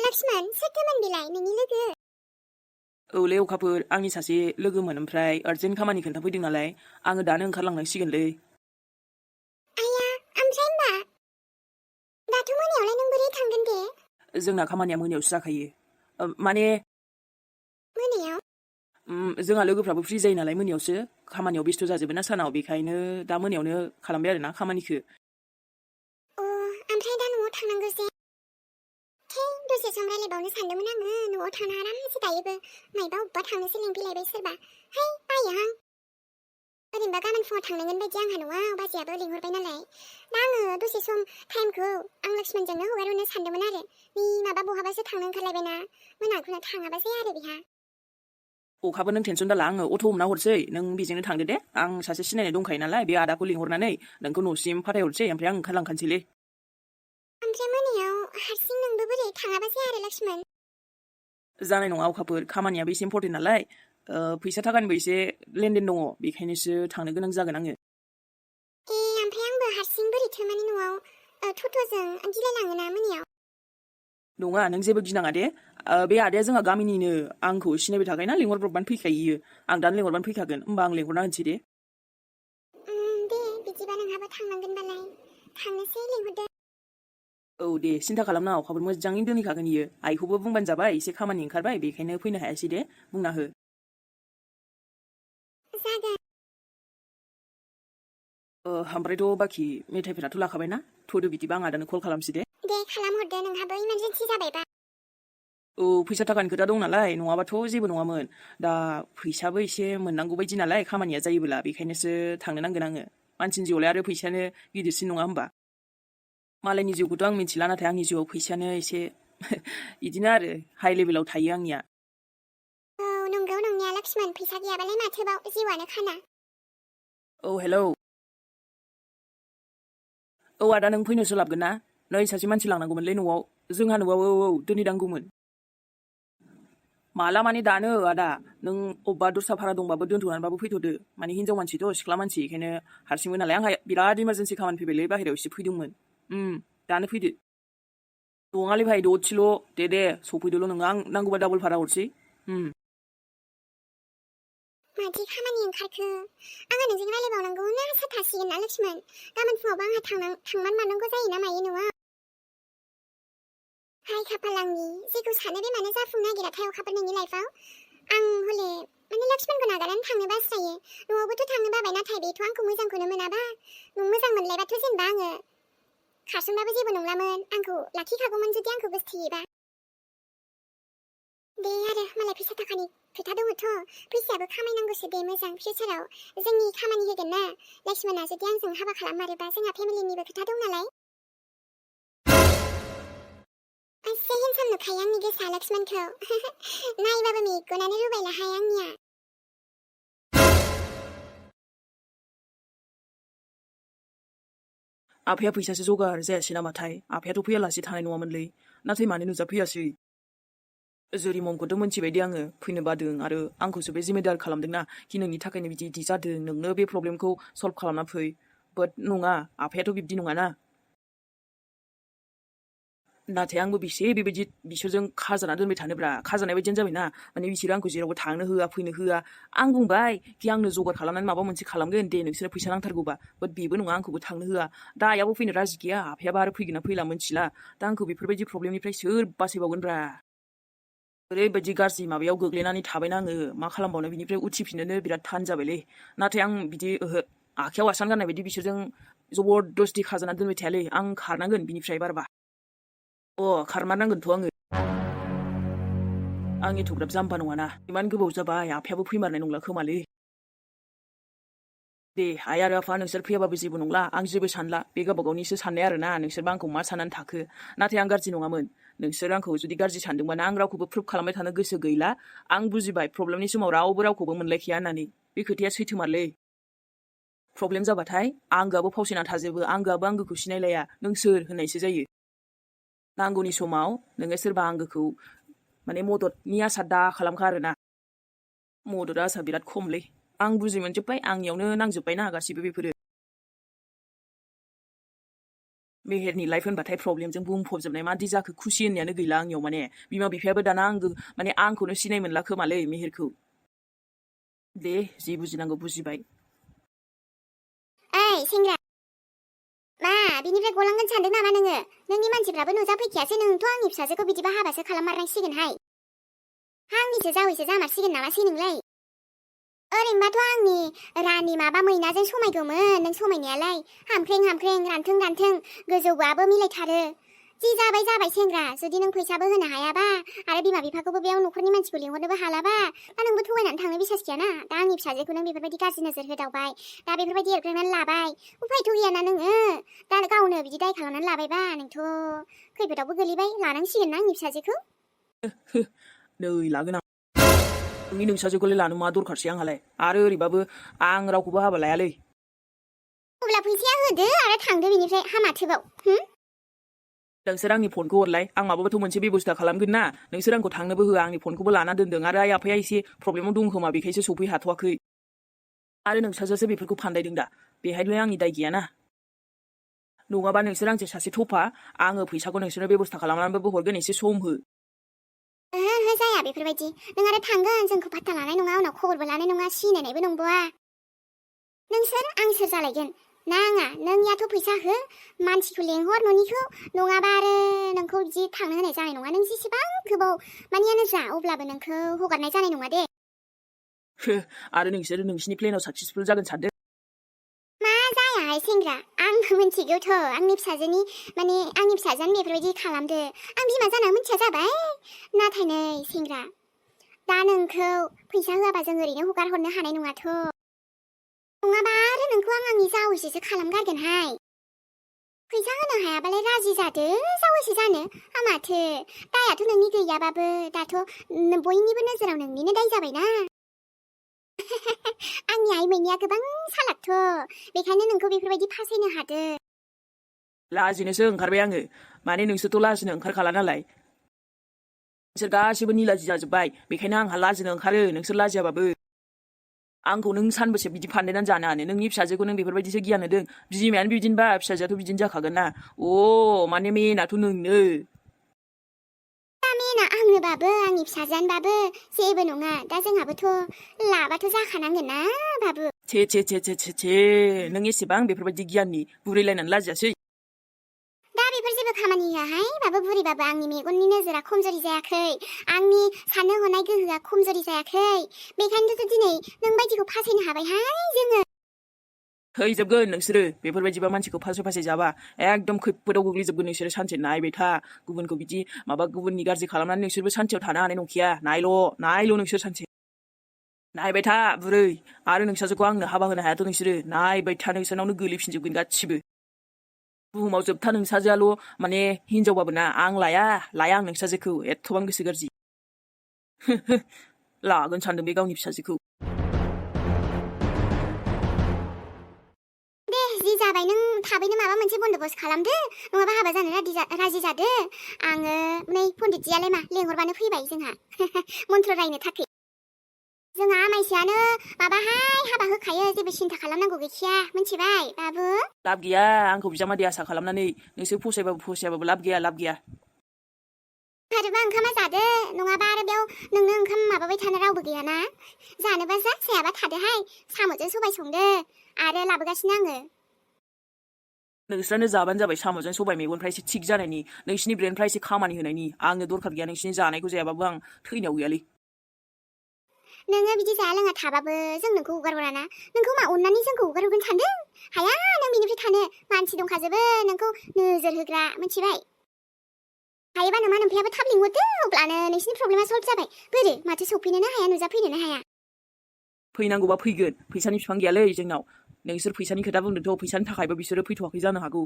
लक्ष्मण सोरथोमोन बिलाय नोंनि लोगो औलै अखाफोर आंनि सासे लोगोमोन ओमफ्राय अर्जेन्ट खामानि खोन्थाफैदों नालाय आङो दानो ओंखारलांनांसिगोनलै आया ओमफ्राय होमबा दाथ' मोनायावलाय नों बोरै थांगोन दे जोंना खामानिया मोनायावसो जाखायो माने मोनायाव जोंहा लोगोफ्राबो फ्रि जायो नालाय मोनायावसो खामानियाव बेस्थ' जाजोबो ना सानाव बेखायनो दा मोनायावनो खालामबाय आरोना खामानिखौ ओमफ्राय दा न'आव थांनांगौ जे दसे सम रायलायबावनो सानदोंमोन आङो न'आव थांना आरामसे दायोबो मायबा अबेबा थांनोसो लिंफैलायबाय सोरबा हाय बायोहां ओरैनोबा गाबोन फुङाव थांनांगोन बायदि आंहा न'आव बाजैयाबो लिंहरबाय नालाय दा आङो दसे सम टाइमखौ आं लक्ष्मणजोंनो हगारहरनो सानदोंमोन आरो नै माबा बहाबासो थांनो ओंखारलायबायना मोनाखौनो थाङाबा जाया आरो बेहा अखाबो नों टेनसन दाला आङो अट' हमना हरसै नों बेजोंनो थांदो दे आं सासे सिनायनाय दंखायो नालाय बे आदाखौ लिंहरनानै नोंखौ न'सिम फाथायहरसै ओमफ्राय आं ओंखारलांखानोसैलै ओमफ्राय मोनायाव हारसिं नोंबो बोरै थाङाबा जाया आरो लक्ष्मण जानाय नङा अखाफोर खामानियाबो एसे इम्परटेन्ट नालाय फैसा थाखानिबो एसे लेनदेन दङ बेखायनोसो थांनो गोनां जागोन आङो ओमफ्राय आंबो हारसिं बोरैथो माने न'आव टट'जों गिलायलाङोना मोनायाव नङा नों जेबो गिनाङा दे बे आदाया जोंहा गामिनिनो आंखौ सिनायबाय थाखायोना लिंहरब्रबबानो फैखायो आं दानो लिंहरबानो फैखागोन होमबा आं लिंहरना होनसै दे दे बिदिबा नोंहाबो थांनांगोनबालाय थांनोसै लिंहरदो औ दे सिन्था खालामनाङा अखाफोर मोजाङैनो दोनहैखागोन इयो आइखौबो बुंबानो जाबाय एसे खामानि ओंखारबाय बेखायनो फैनो हायासै दे बुंना हो जागोन ओमफ्रायथ' बाखि मेथाइफोराथ' लाखाबायना थ'दो बिदिबा आं आदानो कल खालामसै दे खालामहरदो नोंहाबो इमारजेन्सि जाबायबा औ फैसा थाखानि खोथा दं नालाय नङाबाथ' जेबो नङामोन दा फैसाबो एसे मोननांगौ बायदि नालाय खामानिया जायोबोला बेखायनोसो थांनो नांगोन आङो मानसिनि जिउआवलाय आरो फैसायानो गिदिरसिन नङा होमबा मालायनि जिउखौथ' आं मिथिला नाथाय आंनि जिउआव फैसायानो एसे बिदिनो आरो हाइ लेभेलाव थायो आंनिया औ नंगौ नंनाया लक्ष्मण फैसा गैयाबालाय माथोबाव जिउआनो खाना औ हेलौ औ आदा नों फैनो सोलाबगोन ना नै सासे मानसि लांनांगौमोनलै न'आव जोंहा न'आव औ दोनहैनांगौमोन माला माने दानो आदा नों अबेबा दस्रा भारा दंबाबो दोनथ'नानैबाबो फैथ'दो माने हिनजाव मानसिथ' सिख्ला मानसि बेखायनो हारसिंबो नालाय आंहा बिराद इमारजेन्सि खामानि फैबायलै बाहेरायाव एसे फैदोंमोन दानो फैदो नङालै भाइ दसेल' दे सफैदोल' नोङो आं नांगौबा डाबल भारा हरसै मादि खामानि ओंखारखो आंहा नोंजों रायलायबावनांगौ ना आसा थासिगोन ना लक्ष्मण गाबोन फुङावबो आंहा थांमान मानांगौ जायोना मायो न'आव हाय खाफाल आंनि जेखौ सानो बे मानो जाफुंनो नागिराथाय अखाफोर नोंनि लाइफआव आं हले माने लक्ष्मणखौ नागारनानै थांनो बास्रायो न'आवबोथ' थांनो बाबाय नाथाय बेथ' आंखौ मोजांखौनो मोनाबा नों मोजां मोनलायबाथ' जेनेबा आङो खारसनबाबो जेबो नंलामोन आंखौ लाखिखागौमोन जुदि आंखौ गोसथोयोबा दे आरो मालाय फैसा थाखानि खोथा दङथ' फैसायाबो खामायनांगौसो दे मोजां फिउचाराव जोंनि खामानि होगोन ना लक्ष्मणआ जुदि आंजों हाबा खालाममारोबा जोंहा फेमिलिनिबो खोथा दं नालाय एसे हेन्डसाम नुखायो आंनि गोसोआ लक्ष्मणखौ नायबाबो मेगनानो रुबायलाहाय आंनिया आफाया फैसासो जगार जायासै नामाथाय आफायाथ' फैयालासे थानाय नङामोनलै नाथाय मानो नुजाफैयासै जुरि ममखौथ' मोनथिबायदि आङो फैनो बादों आरो आंखौसो बे जिम्मेदार खालामदोंना कि नोंनि थाखायनो बिदि जादों नोंनो बे प्रब्लेमखौ सल्भ खालामना फै बाट नङा आफायाथ' बिब्दि नङाना नाथाय आंबो बेसे बेबायदि बिसोरजों खाजाना दोनबाय थानोब्रा खाजानाय बायदियानो जाबायना माने बिसोरो आंखौ जेरावबो थांनो होआ फैनो होआ आं बुंबाय कि आंनो जगार खालामनानै माबा मोनसे खालामगोन दे नोंसोरनो फैसा नांथारगौबा बाट बेबो नङा आंखौबो थांनो होआ दा आइयाबो फैनो राजि गैया आफायाबो आरो फैगोन ना फैला मोनथिला दा आंखौ बेफोरबायदि प्रब्लेमनिफ्राय सोर बासायबावगोनब्रा ओरैबायदि गाज्रि माबायाव गोग्लैनानै थाबायना आङो मा खालामबावनो बिनिफ्राय उथिफिननोनो बिराद थान जाबायलै नाथाय आं बिदि आखायाव आसान गाननाय बायदि बिसोरजों जबरदस्ति खाजाना दोनबाय थायालै आं खारनांगोन बिनिफ्राय बारबा खारमारनांगोनथ' आङो आं एथ'ग्राब जाम्बा नङाना इमान गोबाव जाबाय आफायाबो फैमारनाय नंला खोमालै दे आइ आरो आफा नोंसोर फैयाबाबो जेबो नंला आं जेबो सानला बे गावबा गावनिसो साननाय आरोना नोंसोरबा आंखौ मा साननानै थाखो नाथाय आं गाज्रि नङामोन नोंसोर आंखौ जुदि गाज्रि सानदोंबाना आं रावखौबो प्रुभ खालामबाय थानो गोसो गैला आं बुजिबाय प्रब्लेमनि समाव रावबो रावखौबो मोनलायखाया होननानै बे खोथाया सैथोमारलै प्रब्लेम जाबाथाय आंगोआबो फावसायना थाजोबो आंगोआबो आंगोखौ सिनायलाया नों सोर होननायसो जायो नांगौनि समाव नोङो सोरबा आंगोखौ माने मददनि आसा दा खालामखा आरोना मदद आसा बिराद खमलै आं बुजि मोनजोब्बाय आंनियावनो नांजोब्बायना गासिबो बेफोरो मेहेरनि लाइफ होनबाथाय प्रब्लेमजों बुंफबजोबनाय मादि जाखो खुसि होननायानो गैला आंनियाव माने बिमा बिफायाबो दाना माने आंखौनो सिनाय मोनला खोमालै मेहेरखौ दे जि बुजिनांगौ बुजिबाय ओइ सेंग्रा मा बिनिफ्राय गलांगोन सानदों नामा नोङो नोंनि मानसिफ्राबो नुजाफैखायासै नोंथ' आंनि फिसाजोखौ बिदिबा हाबासो खालाममारनांसिगोनहाय आंनिसो जावैसो जामारसिगोन नामासै नोंलाय ओरैनोबाथ' आंनि रानि माबा मैनाजों समायगौमोन नों समायनायालाय हामख्रें हामख्रें रानथों रानथों गोजौआबो मिलायथारो जि जाबाय सेंग्रा जुदि नों फैसाबो होनो हायाबा आरो बिमा बिफाखौबो बेयाव न'खरनि मानसिखौ लिंहरनोबो हालाबा दा नोंबो थगायनानै थांनो बिसास गैयाना दा आंनि फिसाजोखौ नों बेफोरबायदि गाज्रि नोजोर होदावबाय दा बेफोरबायदि एरग्रांनानै लाबाय उफायथ' गैयाना नोङो दा गावनो बिदि दाय खालामनानै लाबायबा नोंथ' खैफोदावबो गोलैबाय लानांसिगोन ना आंनि फिसाजोखौ नै लागोन आं नोंनि नोंसाजोखौलाय लानो मा दरखारसै आंहालाय आरो ओरैबाबो आं रावखौबो हाबा लायालै अब्ला फैसाया होदो आरो थांदो बेनिफ्राय हामाथोबाव नोंसोर आंनि फनखौ हरलाय आं माबाबोथ' मोनसे बेबस्था खालामगोन ना नोंसोर आंखौ थांनोबो होआ आंनि फनखौबो लाना दोनदों आरो आइ आफाया एसे प्रब्लेमाव दं खोमा बेखायसो सफै हाथ'वाखै आरो नोंसाजोसो बेफोरखौ फान्दायदों दा बेहायलाय आंनि दाय गैयाना नङाबा नोंसोर आंजों सासे थफा आङो फैसाखौ नोंसोरनो बेबस्था खालामनानैबो हरगोन एसे सम हो ओहो जाया बेफोरबायदि नों आरो थांगोन जोंखौ पात्ता लानाय नङा उनाव खबरबो लानाय नङा सिनायनायबो नंबावा नोंसोर आं सोर जालायगोन नाङा नोंनियाथ' फैसा हो मानसिखौ लेंहर न'निखौ नङाबा आरो नोंखौ बिदि थांनो होनाय जानाय नङा नों जेसेबां गोबाव मानियानो जा अब्लाबो नोंखौ हगारनाय जानाय नङा दे आरो नोंसोर नोंसिनि प्लेनाव साक्सेसफुल जागोन सानदों मा जायाहाय सेंग्रा आंबो मिथिगौथ' आंनि फिसाजोनि माने आंनि फिसाजोआनो बेफोरबायदि खालामदो आं बिमा जाना मिथिया जाबाय नाथाय नै सेंग्रा दा नोंखौ फैसा होआबा जों ओरैनो हगार हरनो हानाय नङाथ' नङाबा आरो नोंखौ आंनि जावैसोसो खालामगारगोनहाय फैसा होनो हायाबालाय राजि जादो जावैसो जानो माथो दायाथ' नोंनि गैयाबाबो दाथ' बयनिबो नोजोराव नोंनिनो दाय जाबायना आंनि आइ मैनिया गोबां सालाकथ' बेखायनो नोंखौ बेफोरबायदि फासायनो हादो लाजिनोसो ओंखारबाय आङो माने नोंसोरथ' लाजिनो ओंखारखाला नालाय नोंसोर गासिबो निलाजि जाजोब्बाय बेखायनो आंहा लाजिनो ओंखारो नोंसोर लाजियाबाबो आंखौ नों सानबेसे बिदि फानदेनानै जानो हानो नोंनि फिसाजोखौ नों बेफोरबायदिसो गियान होदों बिमायानो बिदिनोबा फिसाजोआथ' बिदिनो जाखागोन ना माने मेनाथ' नोंनो मेना आंनोबाबो आंनि फिसाजोआनोबाबो जेबो नङा दा जोंहाबोथ' लाबाथ' जाखानांगोन ना बाबु छे नों एसेबां बेफोरबायदि गियाननि बुरैलायनानै लाजियासै दा बेफोर जेबो खामानि होआहाय बाबु बुरिबाबो आंनि मेगननि नोजोरा खमजोरि जायाखै आंनि साननो हनाय गोहोआ खमजोरि जायाखै बेखायनोथ' दिनै नों बायदिखौ फासायनो हाबायहाय जोङो थैजोबगोन नोंसोरो बेफोरबायदिबा मानसिखौ फासे जाबा एकदम खैफोदाव गोग्लैजोबगोन नोंसोरो सानसे नायबाय था गुबुनखौ बिदि गुबुननि गाज्रि खालामनानै नोंसोरबो सानसेयाव थानो हानाय नंखाया नायल' नोंसोर सानसे नायबाय था बुरै आरो नोंसाजोखौ आंनो हाबा होनो हायाथ' नोंसोरो नायबाय था नोंसोरनावनो गोलैफिनजोबगोन गासिबो बुहुमाव जोबथा नोंसाजोआल' माने हिनजावबाबो ना आं लाया आं नोंसाजोखौ एथ'बां गोसो गाज्रि लागोन सानदों बे गावनि फिसाजोखौ दे जि जाबाय नों थाबैनो माबा मोनसे बन्दोबस्त खालामदो नङाबा हाबा जानो राजि जादो आङो नै पण्डितजियालाय मा लेंहरबानो फैबाय जोंहा मन्त्र रायनो थाखाय जोंहा आमाइसोआनो माबाहाय हाबा होखायो जेबो सिन्था खालामनांगौ गैखाया मिथिबाय बाबु लाब गैया आंखौ बिजामादै आसा खालामनानै नोंसोर फसायाबाबो लाब गैया आरोबा ओंखामा जादो नङाबा आरो बेयाव नोंनो ओंखाम माबाबाय थानो रावबो गैयाना जानोबा जायाबा थादोहाय साम'जों सबाय संदो आरो लाबोगासिनो आङो नोंस्रानो जाबानो जाबाय साम'जों सबाय मेगनफ्रा एसे थिग जानायनि नोंसिनि ब्रेनफ्रा एसे खामानि होनायनि आंनो दरखार गैया नोंसिनि जानायखौ जायाबाबो आं थैनायाव गैयालै नोङो बिदि जाया लोङा थाबाबो जों नोंखौ हगारहराना नोंखौ मा अननानै जोंखौ हगारहरगोन सानदों हाया नों बेनिफ्राय थानो मानसि दंखाजोबो नोंखौ नोजोर होग्रा मिथिबाय हायोबा नोमा नोमफायाबो थाब लिंहरदो अब्लानो नोंसिनि प्रब्लेमा सल्भ जाबाय बोरो माथो सफैनोनो हाया नुजाफैनोनो हाया फैनांगौबा फैगोन फैसानि बिफां गैयालै जोंनाव नोंसोर फैसानि खोथा बुंदोंथ' फैसानि थाखायबो बिसोरो फैथ'वाखै जानो हागौ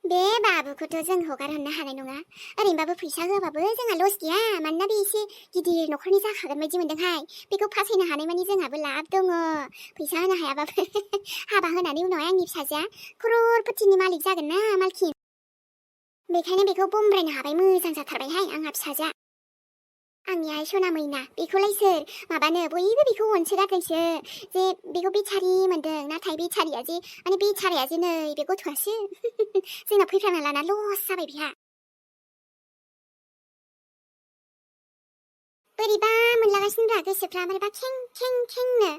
बे बाबुखौथ' जों हगार हरनो हानाय नङा ओरैनोबाबो फैसा होआबाबो जोंहा लस गैया मानोना बे एसे गिदिर न'खरनि जाखागोन बायदि मोनदोंहाय बेखौ फासायनो हानाय मानि जोंहाबो लाब दङ फैसा होनो हायाबाबो हाबा होनानै उनावहाय आंनि फिसाजोआ खर'रपतिनि मालिक जागोन ना मालकिन बेखायनो बेखौ बमब्रायनो हाबाय मोजां जाथारबायहाय आंहा फिसाजोआ आंनि आइ सना मैना बेखौलाय सोर माबानो बयबो बेखौ अनसोगारदोंसो जे बेखौ बेचारि मोनदों नाथाय बेचारिया जे माने बेचाराया जे नै बे गथ'आसो जोंना फैफ्रांना लाना लस जाबाय बेहा बोरैबा मोनलागासिनो ब्रा गोसोफ्रा बोरैबा खें खें खेंनो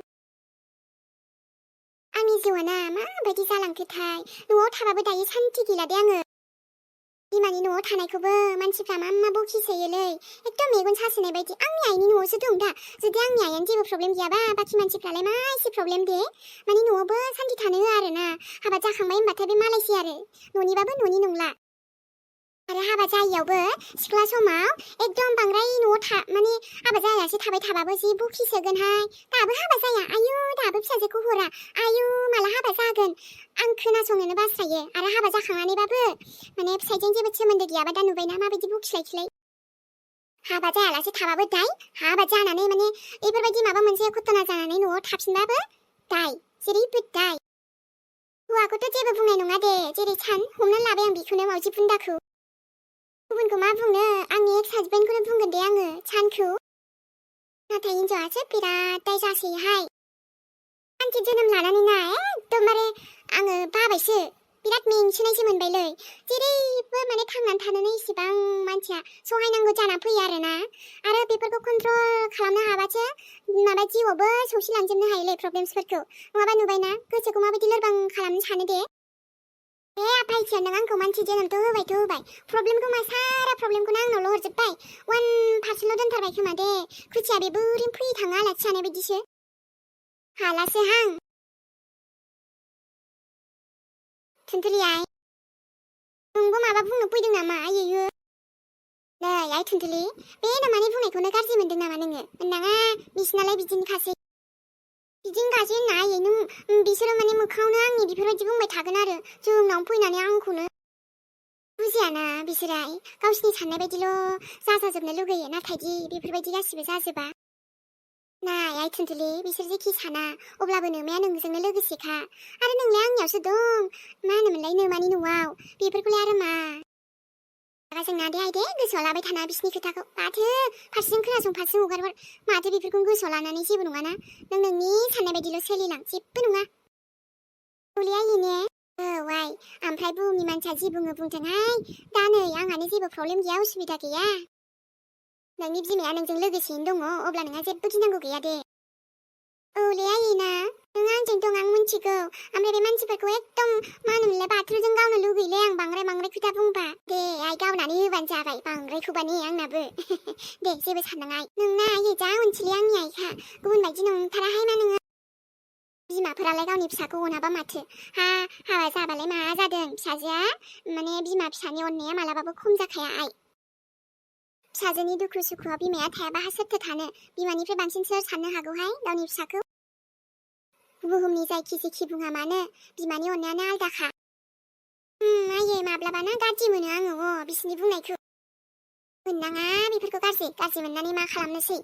आंनि जिउआ ना माबायदि जालांखोथाय न'आव थाबाबो दायो सान्थि गैला दे आङो बिमानि न'आव थानायखौबो मानसिफ्रा मा बखिसोयोलै एकदम मेगन सासोनाय बायदि आंनि आइनि न'आवसो दं दा जुदि आंनि आइयानो जेबो प्रब्लेम गैयाबा बाखि मानसिफ्रालाय मा एसे प्रब्लेम दे माने न'आवबो सान्थि थानो होआ आरोना हाबा जाखांबाय होनबाथाय बे मालायसै आरो न'निबाबो न'नि नंला आरो हाबा जायियावबो सिख्ला समाव एकदम बांद्राय न'आव माने हाबा जायालासे थाबाय थाबाबो जि बखिसोगोनहाय दाबो हाबा जाया आयु दाबो फिसाजोखौ हरा आयु माला हाबा जागोन आं खोनासंनोनो बास्रायो आरो हाबा जाखांनानैबाबो माने फिसाइजों जेबो सोमोन्दो गैयाबा दा नुबायना माबायदि बखिलायखिलाय हाबा जायालासे थाबाबो दाय हाबा जानानै माने बेफोरबायदि माबा मोनसे घटना जानानै न'आव थाफिनबाबो दाय जेरैबो दाय हौवाखौथ' जेबो बुंनाय नङा दे जेरै सान हमनानै लाबाय आं बेखौनो मावजि बुन्दाखौ गुबुनखौ मा बुंनो आंनि एक्स हाजबेन्डखौनो बुंगोन दे आङो सानखौ नाथाय हिनजावासो बिराद दाय जासोयोहाय सानसे जोनोम लानानै ना एकदमबारे आङो बाबायसो बिराद मेंसोनायसो मोनबायलै जेरैबो माने थांनानै थानोनो इसेबां मानसिया सहायनांगौ जाना फैयो आरोना आरो बेफोरखौ कन्ट्रल खालामनो हाबासो माबा जिउआवबो सौसिलांजोबनो हायोलै प्रब्लेम्सफोरखौ नङाबा नुबायना गोसोखौ माबायदि लोरबां खालामनो सानो दे आफायथिया नों आंखौ मानसि जोनोमथ' होबाय प्रब्लेमखौ मा सारा प्रब्लेमखौनो आंनावल' हरजोब्बाय 1% दोनथारबाय खोमा दे खुसिया बे बोरैनो फैयो थाङा आलासि जानाय बायदिसो हालासो हां थुनथुलि आइ नोंबो माबा बुंनो फैदों नामा आइयो नै आइ थुनथुलि बे नामानि बुंनायखौनो गाज्रि मोनदों नामा नोङो होननाङा बिसिनालाय बिदिनोखासै होनना आइयै नों बिसोरो माने मोखाङावनो आंनि बेफोरबायदि बुंबाय थागोन आरो जोंनाव फैनानै आंखौनो बुजियाना बिसोरो गावसिनि साननाय बायदिल' जाजाजोबनो लुगैयो नाथाय दि बेफोरबायदि गासिबो जाजोबा नाय आइ थुनथुलि बिसोर जेखि साना अब्लाबो नोमाया नोंजोंनो लोगोसेखा आरो नोंलाय आंनियावसो दं मा होनोमोनलाय नोमानि न'आव बेफोरखौलाय आरो मा जोंना दे आइ दे गोसोआव लाबाय थाना बिसिनि खोथाखौ माथो फारसेजों खोनासं फारसेजों हगारहर माथो बेफोरखौ गोसोआव लानानै जेबो नङाना नों नोंनि साननाय बायदिल' सोलिलां जेबो नङा थुलि आइ ने औ आइ ओमफ्राय बुहुमनि मानसिया जि बुङो बुंथोंहाय दा नै आंहानो जेबो प्रब्लेम गैया उसुबिदा गैया नोंनि बिमाया नोंजों लोगोसेयैनो दङ अब्ला नोंहा जेबो गिनांगौ गैया दे औले आइ ना नों आंजों दं आं मिन्थिगौ ओमफ्राय बे मानसिफोरखौ एकदम मा होनोमोनलाय बाथुलजों गावनो लुगैयोलै आं बांद्राय खोथा बुंबा दे आइ गावनानै होबानो जाबाय बांद्रायखौबाने आंनाबो दे जेबो साननाङा नोंना आइ जा अनसुलि आंनि आइखा गुबुन बायदि नंथाराहाय मा नोङो बिमाफोरालाय गावनि फिसाखौ अनाबा माथो हाबा जाबालाय मा जादों फिसाजोआ माने बिमा फिसानि अननाया मालाबाबो खम जाखाया आइ फिसाजोनि दुखु सुखुआव बिमाया थायाबा सोरथो थानो बिमानिफ्राय बांसिन सोर साननो हागौहाय गावनि फिसाखौ बुहुमनि जायखि जेखि बुङा मानो बिमानि अननायानो आलदाखा आयै माब्लाबाना गाज्रि मोनो आङो बिसिनि बुंनायखौ मोननाङा बेफोरखौ गाज्रि मोननानै मा खालामनोसै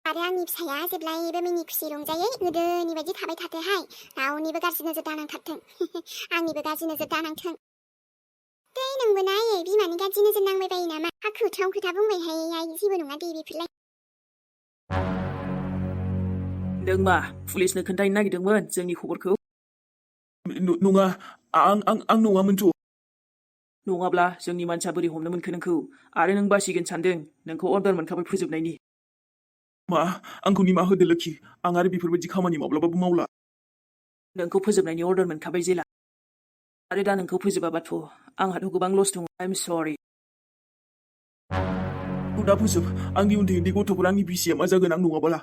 आरो आंनि फिसाया जेब्लायबो मिनि खुसि रंजायै गोदोनि बायदि थाबाय थाथोहाय रावनिबो गाज्रि नोजोर दानांथारथों आंनिबो गाज्रि नोजोर दानांथों दै नोंबो ना आयै बिमानि गाज्रि नोजोर नांबाय बायो नामा खोथायाव खोथा बुंबायहाय आइ जेबो नङा दे बेफोरलाय नों मा पुलिसनो खोन्थाहैनो नागिरदोंमोन जोंनि खबरखौ नङा आं नङामोनथ' नङाब्ला जोंनि मानसिया बोरै हमनो मोनखो नोंखौ आरो नों बासिगोन सानदों नोंखौ अर्डार मोनखाबाय फोजोबनायनि मा आंखौ निमाहा होदो लोखि आं आरो बेफोरबायदि खामानि माब्लाबाबो मावला नोंखौ फोजोबनायनि अर्डार मोनखाबाय जेला आरो दा नोंखौ फोजोबाबाथ' आंहाथ' गोबां लस दङ आइ एम सरि दा फोजोब आंनि उन्दै गथ'फोर आंनि बिसिया मा जागोन आं नङाबाला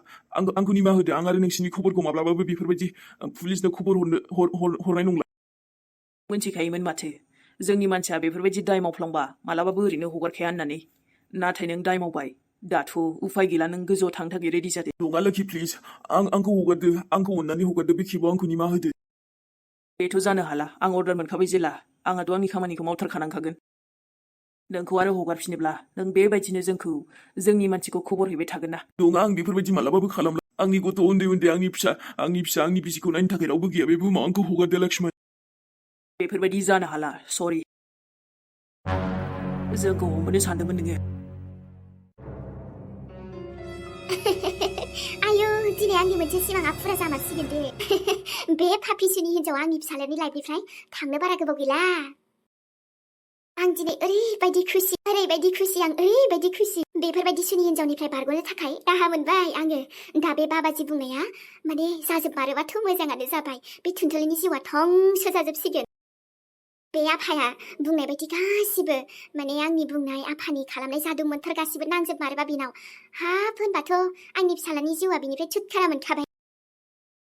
आंखौ निमाहा होदो आं आरो नोंसिनि खबरखौ माब्लाबाबो बेफोरबायदि पुलिसनो खबर हरनाय नंला मोनथिखायोमोन माथो जोंनि मानसिया बेफोरबायदि दाय मावफ्लांबा मालाबाबो ओरैनो हगारखाया होननानै नाथाय नों दाय मावबाय दाथ' उफाय गैला नों गोजौआव थांनो थाखाय रेडि जादो नङा लोखि प्लिज आंखौ हगारदो आंखौ अननानै हगारदो बे खेबाव आंखौ निमाहा होदो बेथ' जानो हाला आं अर्डार मोनखाबाय जेला आंहाथ' आंनि खामानिखौ मावथारखानांखागोन नोंखौ आरो हगारफिनोब्ला नों बेबायदिनो जोंखौ जोंनि मानसिखौ खबर हैबाय थागोन ना नङा आं बेफोरबायदि मालाबाबो खालामला आंनि गथ' उन्दै आंनि फिसा आंनि बिसिखौ नायनो थाखाय रावबो गैया बे बुहुमाव आंखौ हगारदो लक्ष्मण बेफोरबायदि जानो हाला सरि जोंखौ हमनो सानदोंमोन नोङो आयु दिनै आंनि मोनसे सिमाङा फुरा जामारसिगोन दे बे पापिसुनि हिन्जावा आंनि फिसालानि लाइफनिफ्राय थांनो बारा गोबाव गैला आं दिनै ओरैबायदि खुसि आं ओरैबायदि खुसि बेफोरबायदि सुनि हिन्जावनिफ्राय बारग'नो थाखाय राहा मोनबाय आङो दा बे बाबाजि बुंनाया माने जाजोबमारोबाथ' मोजाङानो जाबाय बे थुनथुलिनि जिउआ धंस जाजोबसिगोन बे आफाया बुंनाय बायदि गासिबो माने आंनि बुंनाय आफानि खालामनाय जादु मोन्थोर गासिबो नांजोबमारोबा बेनाव हाब होनबाथ' आंनि फिसालानि जिउआ बिनिफ्राय छुटकारा मोनखाबाय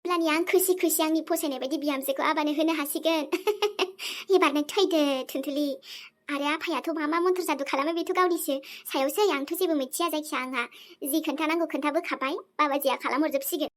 अब्लानि आं खुसि आंनि फसायनाय बायदि बिहामजोखौ आबानो होनो हासिगोन एबार नों थैदो थुनथुलि आरो आफायाथ' मा मन्थ्र जादु खालामो बेथ' गावनिसो सायावसै आंथ' जेबो मिथिया जायखिया आंहा जि खोन्थानांगौ खोन्थाबोखाबाय बाबाजिया खालामहरजोबसिगोन